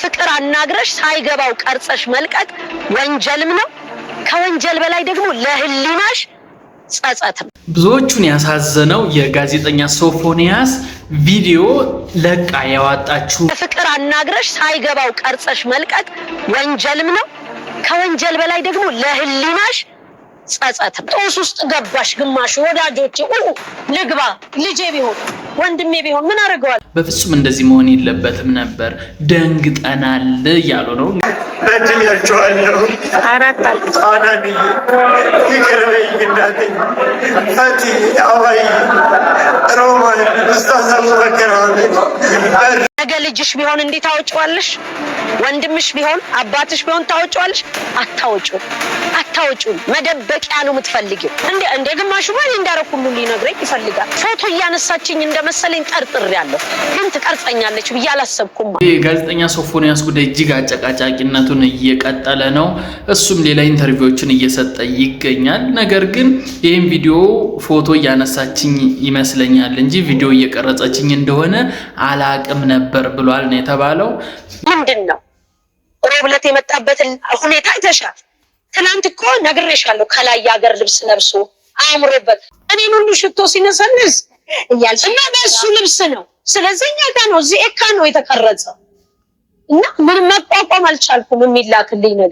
በፍቅር አናግረሽ ሳይገባው ቀርጸሽ መልቀቅ ወንጀልም ነው። ከወንጀል በላይ ደግሞ ለህሊናሽ ጸጸትም። ብዙዎቹን ያሳዘነው የጋዜጠኛ ሶፎንያስ ቪዲዮ ለቃ ያወጣችው በፍቅር አናግረሽ ሳይገባው ቀርጸሽ መልቀቅ ወንጀልም ነው። ከወንጀል በላይ ደግሞ ለህሊናሽ ጸጸትም። ጦስ ውስጥ ገባሽ። ግማሽ ወዳጆቼ ልግባ፣ ልጄ ቢሆን ወንድሜ ቢሆን ምን አደርገዋል? በፍጹም እንደዚህ መሆን የለበትም ነበር፣ ደንግጠናል እያሉ ነው። በድያቸዋለሁ። አናንዬ ይቅር በይኝ እናቴ፣ ፈቲ አባይ፣ ሮማን፣ ኡስታዝ አቡበከር አህመድ። ነገ ልጅሽ ቢሆን እንዲህ ታወጪዋለሽ? ወንድምሽ ቢሆን አባትሽ ቢሆን ታወጪዋለሽ? አታወጪውም፣ አታወጪውም። መደበቂያ ነው የምትፈልጊው። እንደ እንደ ግማሹ ባል እንዳረኩ ሁሉ ሊነግረኝ ይፈልጋል። ፎቶ እያነሳችኝ እንደመሰለኝ ጠርጥሬያለሁ፣ ግን ትቀርጸኛለች ብዬ አላሰብኩም። የጋዜጠኛ ሶፎንያስ ጉዳይ እጅግ አጨቃጫቂነቱን እየቀጠለ ነው። እሱም ሌላ interview ዎችን እየሰጠ ይገኛል። ነገር ግን ይህም ቪዲዮ ፎቶ እያነሳችኝ ይመስለኛል እንጂ ቪዲዮ እየቀረጸችኝ እንደሆነ አላቅም ነበር ብሏል ነው የተባለው። ምንድን ነው ሮብ ዕለት የመጣበትን ሁኔታ አይተሻል። ትናንት እኮ ነግሬሻለሁ። ከላይ የሀገር ልብስ ለብሶ አእምሮበት እኔን ሁሉ ሽቶ ሲነሰንስ እያልሽ እና በእሱ ልብስ ነው። ስለዚህ እኛ ጋ ነው እዚህ ኤካ ነው የተቀረጸው እና ምንም መቋቋም አልቻልኩም። የሚላክልኝ ነገር